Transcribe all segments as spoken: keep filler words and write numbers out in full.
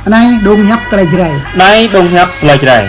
Anai dong hiăp tơlơi Jrai. Anai dong hiăp tơlơi Jrai.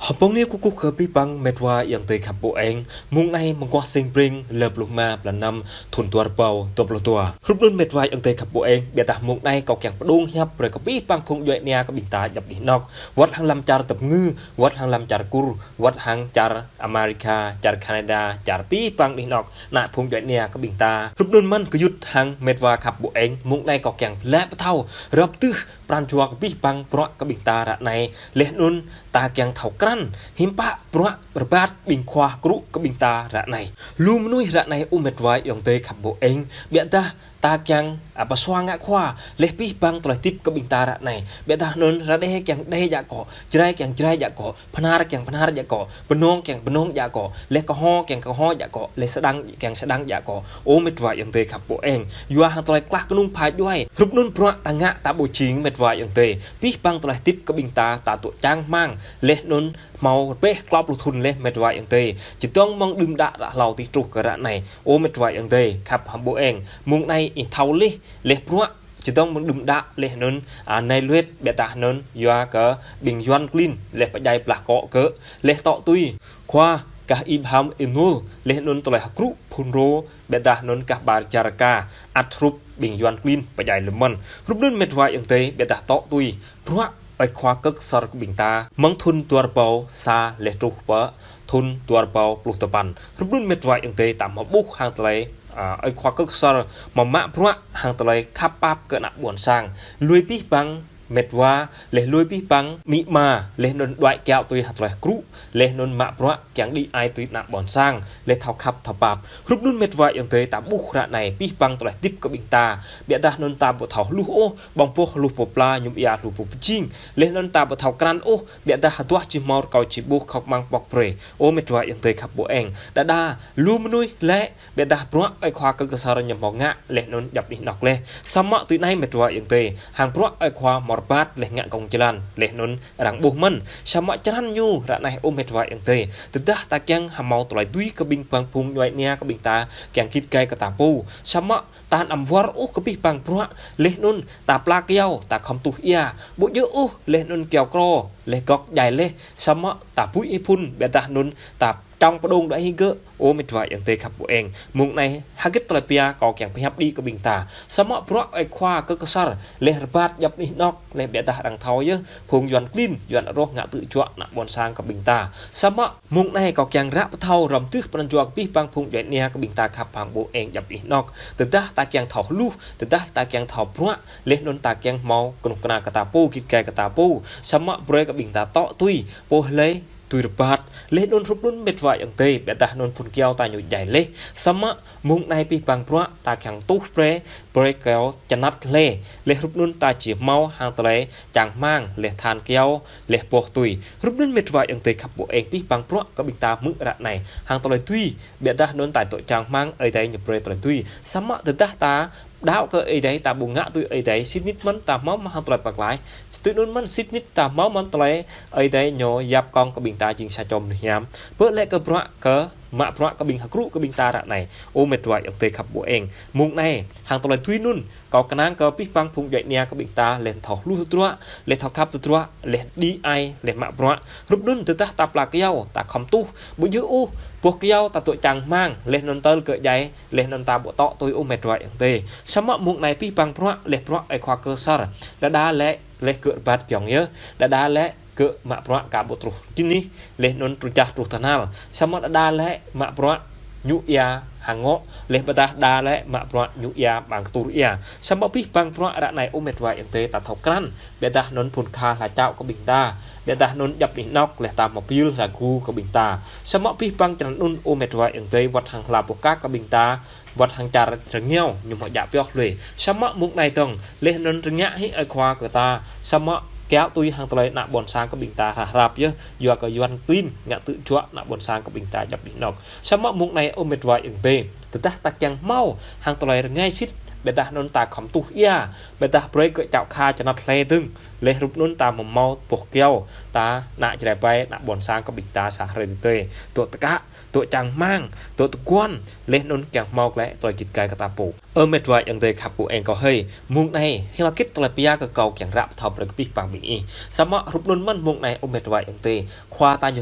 Hơpông ni kơkuh kơ abih bang met wa ayŏng adơi khăp ƀô eng, mông anai mơguah sing breng lơ pluh ma blan năm thun dua rơbâo dua pluh dua. Hrup anŭn met wa ayŏng adơi khăp ƀô eng, biădah mông anai kâo kiăng pơdŏng hiăp brơi kơ abih bang phung djuai ania kơ ƀing ta djŏp anih anŏk. Wơ̆t hăng lăm čar tơpơngư, wơ̆t hăng lăm čar Kur, wơ̆t hăng čar Amerika, čar Kanada, čar abih bang anih anŏk, ană phung djuai ania kơ ƀing ta. Hrup anŭn mơ̆n gơyut hăng met wa khăp ƀô eng, mông anai kâo kiăng lĕ pơthâo, rơp tưh pran jua kơ abih bang bruă kơ ƀing ta ră anai, laih anŭn ta kiăng thâo krăn, hiư̆m pă bruă rơbat ƀing khua krŭ kơ ƀing ta ră anai. Lu mơnuih ră anai ơ met wa ayŏng adơi khăp ƀô eng, biădah ta kiăng, a, pơsua ngă khua, laih abih bang tơlơi tip kơ ƀing ta ră anai. Biădah anŭn Rađê kiăng Rađê djă akŏ, Jrai kiăng Jrai djă akŏ, Bơnar kiăng Bơnar djă akŏ, Bơnông kiăng Bơnông djă akŏ, laih Kơho kiăng Kơho djă akŏ, laih Sơdang kiăng Sơdang djă akŏ. Ơ met wa ayŏng adơi khăp ƀô eng. Yua hăng tơlơi klah kơnung pha djuai. Hrup anŭn bruă ta ngă ta ƀu jing met wa ayŏng adơi. Abih bang tơlơi tip kơ ƀing ta, ta tŭ čang rơmang. Laih anŭn hmâo rơbêh klâo pluh thun laih met wa ayŏng adơi. Čơdơ̆ng mơ̆ng đưm đă ră hlâo tih truh kơ ră anai. Ơ met wa ayŏng adơi khăp hăng ƀô eng. Mông anai ih thâo laih, laih bruă čơdơ̆ng mơ̆ng đưm đă laih anŭn, a, anai luet biădah anŭn yua kơ ƀing Yuan klin laih pơdjai blah akŏ kơ, laih tŏ tui khua kah Ibrahim Inul, laih anŭn tơlơi hơkrŭ phun rô, biădah anŭn kah ƀar čar ka, ăt hrup ƀing Yuan klin pơdjai lơ̆m mơ̆n. Hrup anŭn met wa ayŏng adơi, biădah tŏ tui bruă ơi khua kơ kơsăr kơ ƀing ta mơ̆ng thun dua rơbâo sa laih truh pơ thun dua rơbâo pluh tơpăn. Hrup anŭn met wa ayŏng adơi ta hmâo ƀuh hăng tơlơi, a, ơi khua kơ kơsăr hmâo mă bruă hăng tơlơi khăp pap kơ ană ƀôn sang. Lui abih bang met wa, laih lui abih bang amĭ ama, laih anŭn đuaĭ kiaŏ tui hăng tơlơi hơkrŭ, laih anŭn mă bruă kiăng đĭ ai tui ană ƀôn sang, laih thâo khăp thâo pap. Hrup anŭn met wa ayŏng adơi ta ƀuh ră anai abih bang tơlơi tip kơ ƀing ta. Biădah anŭn ta ƀu thâo hluh ôh, ƀơ̆ng boh hluh pô pla, mơñum ia hluh pô pơjing. Laih anŭn ta ƀu thâo krăn ôh, biădah hơduah či hmâo rơkâo či ƀuh khŏk măng pŏk brơi. Ơ met wa ayŏng adơi khăp ƀô eng. Đơđa, lu mơnuih lĕ, biădah bruă ơi khua kơ kơsăr ñu hmâo ngă, laih anŭn djŏp anih anŏk laih. Samơ̆ tui anai met wa ayŏng adơi, hăng bruă ơi khua hmâo rơbat laih ngă gơ̆ng jơlan, laih anŭn arăng ƀuh mơ̆n. Samơ̆ črăn ñu ră anai ơ met wa ayŏng adơi. Tơdah ta kiăng hmâo tơlơi tui kơ ƀing bang phung djuai ania kơ ƀing ta kiăng git gai kơ ta pô. Samơ̆ ta anăm wơr ôh kơ abih bang bruă, laih anŭn ta pla kyâo, ta khŏm tuh ia. Ƀu djơ̆ ôh, laih anŭn kyâo krô, laih gŏk djai laih. Samơ̆ ta bui ih phun, biădah anŭn ta čŏng pơdŏng đuaĭ hĭ gơ̆. Ơ met wa ayŏng adơi khăp ƀô eng. Mông anai hơget tơlơi pia kâo kiăng pơhiăp đĭ kơ ƀing ta. Samơ̆ bruă ơi khua kơ kơsăr, laih rơbat djŏp anih anŏk, laih biădah arăng thâo yơh. Phung Yuan klin, Yuan rŏh ngă tŭ juă ană ƀôn sang kơ ƀing ta. Samơ̆ mông anai kâo kiăng ră pơthâo rơm tưh pran jua kơ abih bang phung djuai ania kơ ƀing ta khăp hăng ƀô eng djŏp anih anŏk. Tơdah ta kiăng thâo hluh, tơdah ta kiăng thâo bruă, laih anŭn ta kiăng hmâo kơnuk kơna kơ ta pô, git gai kơ ta pô. Samơ̆ brơi kơ ƀing ta tŏ tui, pô hlơi tui rơbat. Laih anŭn hrup anŭn met wa ayŏng adơi, biădah anŭn phun kyâo ta ñu djai laih. Samơ̆ mông anai abih bang bruă ta kiăng tuh brơi, brơi kyâo čơnăt hlơi. Laih hrup anŭn ta či hmâo hăng tơlơi čang rơmang, laih than kyâo, laih boh tui. Hrup anŭn met wa ayŏng adơi khăp ƀô eng abih bang bruă kơ ƀing ta hmư̆ ră anai. Hăng tơlơi tui, biădah anŭn ta tŏ čang rơmang, Ơi Adai ñu brơi tơlơi tui. Samơ̆ tơdah ta đaŏ kơ Ơi Adai ta ƀu ngă tui Ơi Adai, sĭt nik mơ̆n ta hmâo mă hăng tơlơi pơklaih. Sĭt nik mơ̆n, sĭt nik ta hmâo mă tơlơi Ơi Adai ñu yap kông kơ ƀing ta jing sa čô mơnuih hiam. Pơ lĕ kơ bruă kơ, mă bruă kơ ƀing hơkrŭ kơ ƀing ta ră anai. Ơ met wa ayŏng adơi khăp ƀô eng. Mông anai, hăng tơlơi tui anŭn, kâo kơnang kơ abih bang phung djuai ania kơ ƀing ta, laih thâo hluh tơdruă, laih thâo khăp tơdruă, laih đĭ ai, laih mă bruă. Hrup anŭn tơdah ta pla kyâo, ta khŏm tuh. Ƀu djơ̆ ôh, boh kyâo ta tŏ čang rơmang, laih anŭn tơl gơ̆ djai, laih anŭn ta ƀu tŏ tui ơ met wa ayŏng adơi. Samơ̆ mông anai abih bang bruă, laih bruă ơi khua kơsăr. Đơđa lĕ, laih gơ̆ rơbat giŏng yơh. Đơđa lĕ gơ̆ mă bruă ka ƀu truh kinih, laih anŭn truh čah truh tơhnal. Samơ̆ đơđa lĕ mă bruă ñu ia hăng ngŏ, laih biădah đa lĕ mă bruă ñu ia ƀang kơtur ia. Samơ̆ abih bang bruă ră anai ơ met wa ayŏng adơi ta thâo krăn. Biădah anŭn phun kha hla čao kơ ƀing ta. Biădah anŭn djŏp anih anŏk laih ta hmâo pil hla gu kơ ƀing ta. Samơ̆ abih bang črăn anŭn ơ met wa ayŏng adơi wơ̆t hăng hla boh kak kơ ƀing ta. Wơ̆t hăng čar rơngiao, ñu hmâo djă pioh lui. Samơ̆ mông anai dơ̆ng, laih anŭn rơngiă hĭ ơi khua kơ ta. Samơ̆ kiaŏ tui hăng tơlơi ană ƀôn sang kơ ƀing ta hrăp hrăp yơh, yua kơ Yuan klin, ngă tŭ juă ană ƀôn sang kơ ƀing ta djŏp anih anŏk. Samơ̆ mông anai ơ met wa ayŏng adơi. Tơdah ta kiăng hmâo, hăng tơlơi rơngai sĭt, Ƀiădah anŭn ta khŏm tuh ia, ƀiădah brơi kơ čao kha čơnăt hlơi dơ̆ng. Laih hrup anŭn ta mơ̆ hmâo boh kiao, ta ană Jrai ƀai, ană ƀôn sang kơ ƀing ta sa hrơi tơdơi. Dŏ tơkă, dŏ čang rơmang, dŏ tơguan, laih anŭn kiăng hmâo glaĭ tơlơi git gai kơ ta pô. Ơ met wa ayŏng adơi khăp ƀu eng kâo hơi, mông anai, hil git tơlơi pia kơ kâo kiăng ră pơthâo brơi kơ abih bang ƀing ih. Samơ̆ hrup anŭn mơ̆n mông anai ơ met wa ayŏng adơi, khua ta ñu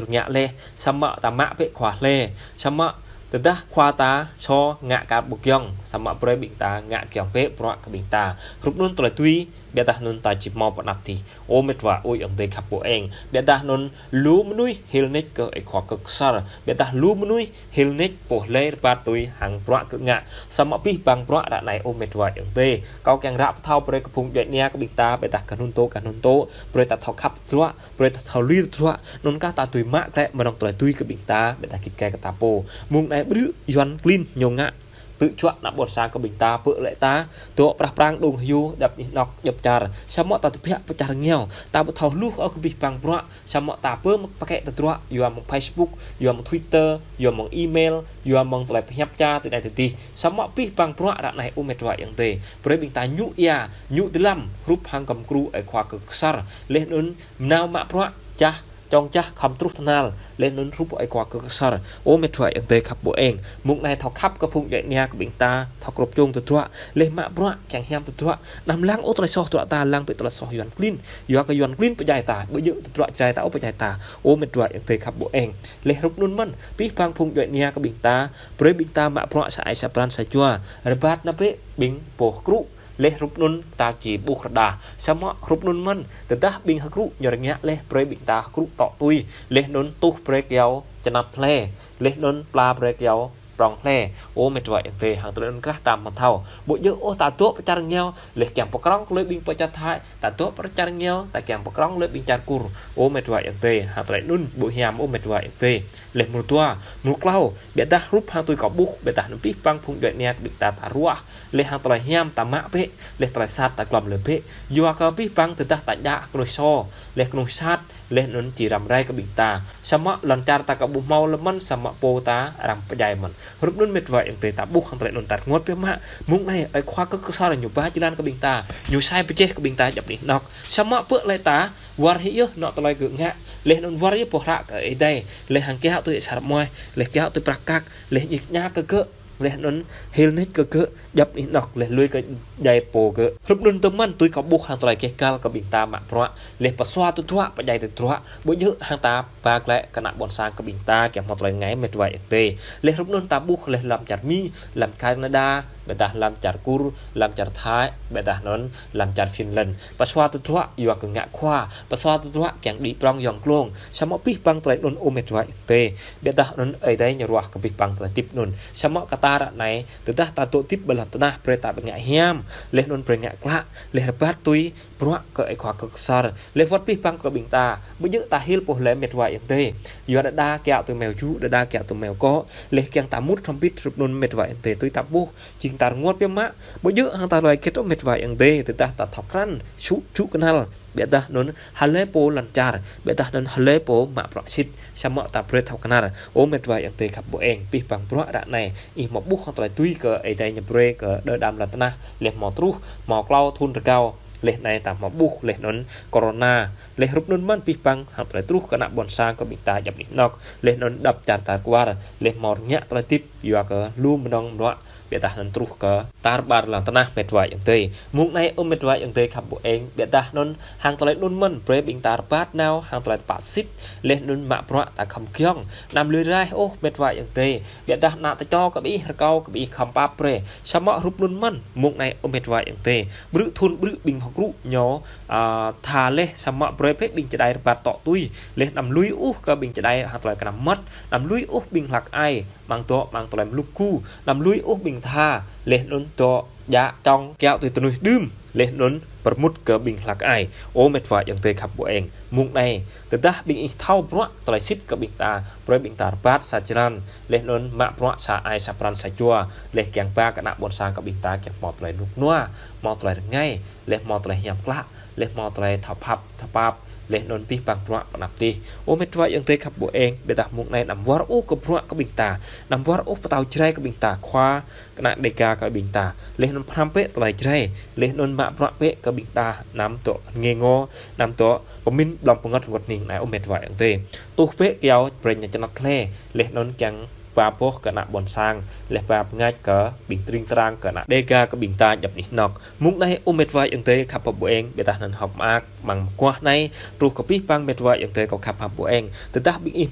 rơngiă laih, samơ̆ ta mă bĕ khua hlơi, samơ̆ tơdah khua ta sô ngă kar ƀu giŏng, samơ̆ brơi ƀing ta ngă giŏng bĕ bruă kơ ƀing ta. Hrup anŭn tơlơi tui, ƀiădah anŭn ta či hmâo pơanăp tih. Ơ met wa ơi ayŏng adơi khăp ƀu eng. Ƀiădah anŭn lu mơnuih hil nik kơ ơi khua kơ ksar. Ƀiădah lu mơnuih hil nik pô hlơi rơbat tui hăng bruă kơ ngă. Samơ̆ abih bang bruă ră anai ơ met wa ayŏng adơi, kâo kiăng ră pơthâo brơi kơ phung djuai ania kơ ƀing ta, ƀiădah kơ anŭn tŏ, kơ anŭn tŏ, brơi ta thâo khăp tơdruă, brơi ta thâo lui tơdruă, anŭn kah ta tui mă glaĭ mơnơ̆ng tơlơi tui kơ ƀing ta, ƀiădah git gai kơ ta pô. Mông anai ƀrư̆ Yuan klin ñu ngă tơčuă ană ƀôn sang kơ ƀing ta, pơ̆ lĕ ta dŏ prah prang đung hyu, djŏp anih anŏk djŏp čar. Samơ̆ ta tơbiă pơ čar rơngiao, ta ƀu thâo hluh ôh kơ abih bang bruă, samơ̆ ta pơ̆ mă pơkĕ tơdruă, yua mơ̆ng Facebook, yua mơ̆ng Twitter, yua mơ̆ng email, yua mơ̆ng tơlơi pơhiăp čar tơ anai tơ adih. Samơ̆ abih bang bruă ră anai ơ met wa ayŏng adơi, brơi ƀing ta ñu ia, ñu dơlăm, hrup hăng kơ mơ̆ng gru ơi khua kơ ksar, laih anŭn mơnao mă bruă, čah čŏng čah khŏm truh tơhnal, laih anŭn hrup ơi khua kơ ksar. Ơ met wa ayŏng adơi khăp ƀu eng. Mông anai thâo khăp kơ phung djuai ania kơ ƀing ta, thâo krŏp čŏng tơdruă, laih mă bruă kiăng hiam tơdruă. Anăm lăng ôh tơlơi soh tơdruă ta, lăng bĕ tơlơi soh Yuan klin. Yua kơ Yuan klin pơdjai ta, ƀu djơ̆ tơdruă Jrai ta ôh pơdjai ta. Ơ met wa ayŏng adơi khăp ƀu eng. Laih hrup anŭn mơ̆n, abih bang phung djuai ania kơ ƀing ta, brơi ƀing ta mă bruă sa ai sa pran sa jua. Rơbat nao bĕ ƀing pô hơkrŭ. Laih hrup anŭn ta či ƀuh rơđah. Samơ̆ hrup anŭn mơ̆n, tơdah ƀing hơkrŭ ñu rơngiă laih, brơi ƀing ta hơkrŭ tŏ tui. Laih anŭn tuh brơi kiao čơnăt hlơi, laih anŭn pla brơi kiao prŏng hlơi. Ơ met wa ayŏng adơi, hăng tơlơi anŭn kah ta mơ̆ thâo. Ƀu djơ̆ ôh ta dŏ pơ čar rơngiao, laih kiăng pơkrŏng kơ lui ƀing pơ čar Thái, ta dŏ pơ čar rơngiao, ta kiăng pơkrŏng lui ƀing čar Kur. Ơ met wa ayŏng adơi, hăng tơlơi anŭn ƀu hiam ơ met wa ayŏng adơi. Laih mrô dua, mrô klâo, ƀiădah hrup hăng tui kâo ƀuh, ƀiădah anŭn abih bang phung djuai ania kơ ƀing ta ta ruah. Laih hăng tơlơi hiam ta mă bĕ, laih tơlơi sat ta glŏm lui bĕ. Yua kơ abih bang tơdah ta djă kơ mơnuih sô, laih kơ mơnuih sat, laih anŭn či răm rai kơ ƀing ta. Samơ̆ lŏn čar ta kơ ƀu hmâo lơ̆m mơ̆n, samơ̆ pô ta răm pơdjai mơ̆n. Hrup anŭn met wa ayŏng adơi ta ƀuh hăng tơlơi anŭn ta rơngot biă mă. Mông anai ơi khua kơ ksar ñu ba jơlan kơ ƀing ta, ñu sai pơjeh kơ ƀing ta djŏp anih anŏk. Samơ̆ pơ̆ lĕ ta, wơr hĭ yơh anŏ tơlơi gơ̆ ngă. Laih anŭn wơr yơh pô hră kơ Ơi Adai. Laih hăng kiaŏ tui sa rơmuai. Laih kiaŏ tui prăk kăk. Laih ñik ñak kơ gơ̆. Laih anŭn hil nik kơ gơ̆, djŏp anih anŏk, laih lui kơ djai pô gơ̆. Hrup anŭn tơmăn tui kâo ƀuh hăng tơlơi keh kăl kơ ƀing ta mă bruă. Laih pơsua tơdruă, pơdjai tơdruă, ƀu djơ̆ hăng ta ba glaĭ kơ ană ƀôn sang kơ ƀing ta kiăng hmâo tơlơi rơngai met wa ayŏng adơi. Laih hrup anŭn ta ƀuh laih lăm čar Mi, lăm Canada, ƀiădah lăm čar Kur, lăm čar Thái, ƀiădah anŭn lăm čar Finland. Pơsua tơdruă yua kơ ngă khua, pơsua tơdruă kiăng đĭ prŏng yŏng glông. Samơ̆ abih bang tơlơi anŭn ơ met wa ayŏng adơi. Ƀiădah anŭn Ơi Adai ñu ruah kơ abih bang tơlơi hơdip anŭn. Samơ̆ kơ ta ră anai, tơdah ta dŏ hơdip ƀơi lŏn tơnah, brơi ta ƀu ngă hiam, laih anŭn brơi ngă klă, laih rơbat tui bruă kơ ơi khua kơ ksar, laih wơ̆t abih bang kơ ƀing ta, ƀu djơ̆ ta hil pô hlơi met wa ayŏng adơi. Yua đơđa kiaŏ tui meo ju, đơđa kiaŏ tui meo kŏ, laih kiăng ta mŭt hrŏm bit hrup anŭn met wa ayŏng adơi tui ta ƀuh, jing ta rơngot biă mă, ƀu djơ̆ hăng ta ruai hơget ôh met wa ayŏng adơi, tơdah ta thâo krăn, su, su kơnăl. Ƀiădah anŭn hlơi pô lŏn čar, ƀiădah anŭn hlơi pô mă bruă sĭt, samơ̆ ta brơi thâo kơnar. Ơ met wa ayŏng adơi khăp ƀu eng, abih bang bruă ră anai, ih hmâo ƀuh hăng tơlơi tui kơ Ơi Adai ñu brơi kơ đơ đam lŏn tơnah, laih hmâo truh, hmâo klâo thŭn rơgao, laih anai ta hmâo ƀuh, laih anŭn corona, laih hrup anŭn mơ̆n abih bang hăng tơlơi truh kơ ană ƀôn sang kơ ƀing ta djŏp anih anŏk, laih anŭn djŏp čar ta kwar, laih hmâo rơngiă tơlơi hơdip, yua kơ lu mơnơ̆ng mơnuă, ƀiădah anŭn truh kơ tar ƀar lŏn tơnah met wa ayŏng adơi. Mông anai ơ met wa ayŏng adơi khăp ƀu eng, ƀiădah anŭn hăng tơlơi anŭn mơ̆n, brơi ƀing ta rơbat nao, hăng tơlơi tơpă sĭt, laih anŭn mă bruă ta khŏm giŏng. Anăm lui raih ôh met wa ayŏng adơi. Ƀiădah ană tơčô kơ ƀing ih rơkâo kơ ƀing ih khŏm pap brơi. Samơ̆ hrup anŭn mơ̆n, mông anai ơ met wa ayŏng adơi. Ƀrư̆ thŭn ƀrư̆ ƀing hơkrŭ ñu, a, tha laih samơ̆ brơi bĕ ƀing čơđai rơbat tŏ tui. Laih anăm lui ôh kơ ƀing čơđai hăng tơlơi kơnăm mơmŏt. Anăm lui ôh ƀing hlăk ai. Mơ̆ng dŏ, mơ̆ng tơlơi mluk ku, anăm lui ôh ƀing tha, laih anŭn dŏ djă čŏng kiaŏ tui tơnuih đưm, laih anŭn pơrmŭt kơ ƀing hlăk ai. Ơ met wa ayŏng adơi khăp ƀu eng, mông anai, tơdah ƀing ih thâo bruă tơlơi sĭt kơ ƀing ta, brơi ƀing ta rơbat sa jơlan, laih anŭn mă bruă sa ai sa pran sa jua, laih kiăng ba kơ ană ƀôn sang kơ ƀing ta kiăng hmâo tơlơi rơnŭk rơnua, hmâo tơlơi rơngai, laih hmâo tơlơi hiam klă, laih hmâo tơlơi thâo pap, thâo pap, Laih anŭn abih bang bruă pơ anăp tih. Ơ mĕt wa ayŏng adơi khăp ƀu eng, ƀiădah mông anai anăm wơr ôh kơ bruă kơ ƀing ta. Anăm wơr ôh pơtao Jrai kơ ƀing ta, khua kơ ană Dêga kơ ƀing ta. Laih anŭn pơhrăm bĕ tơlơi Jrai. Laih anŭn mă bruă bĕ kơ ƀing ta. Anăm dŏ ngê ngô, anăm dŏ pơmĭn ƀlŏng pơngăt rơngot hning anai ơ mĕt wa ayŏng adơi. Tuh bĕ kyâo brơi ñu čơnăt hlơi. Laih anŭn kiăng ba boh kơ ană ƀôn sang. Laih ba pơngač kơ ƀing tring trang kơ ană Dêga kơ ƀing ta djŏp anih anŏk. Mông anai ơ mĕt wa ayŏng adơi khăp ƀu eng, ƀiădah anŭn hơ̆k mơak, mơ̆ng mơguah anai, truh kơ abih bang mĕt wa ayŏng adơi kâo khăp hăp ƀu eng. Tơdah ƀing ih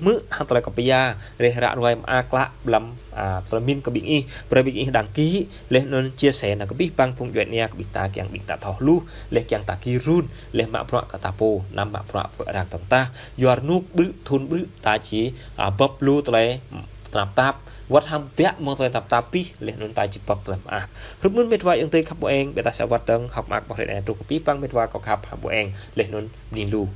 hmư̆ hăng tơlơi kâo pơhiăp, reh ră ruai mơak klă, ƀlŏm, a, tơlơi pơmĭn kơ ƀing ih, brơi ƀing ih đăng ký, laih anŭn chia sẻ nao kơ abih bang phung djuai ania kơ ƀing ta kiăng ƀing ta thâo hluh, laih kiăng ta gir run, laih mă bruă kơ ta pô, anăm mă bruă pơ arăng tơng tah, yua rơnŭk ƀrư̆, thŭn ƀrư̆, ta či, a, bưp lu tơlơi, tơnap tap, wơ̆t hăng biă mơ̆ng tơlơi tơnap tap pih, laih anŭn ta či bưp tơlơi mơak. Hrup anŭn mĕt wa ayŏng adơi khăp ƀu eng, ƀiădah sa wơ̆t dơ̆ng hơ̆k mơak ƀơi hrơi anai truh kơ abih bang mĕt wa kâo khăp hăp ƀu eng, laih anŭn bơni lu.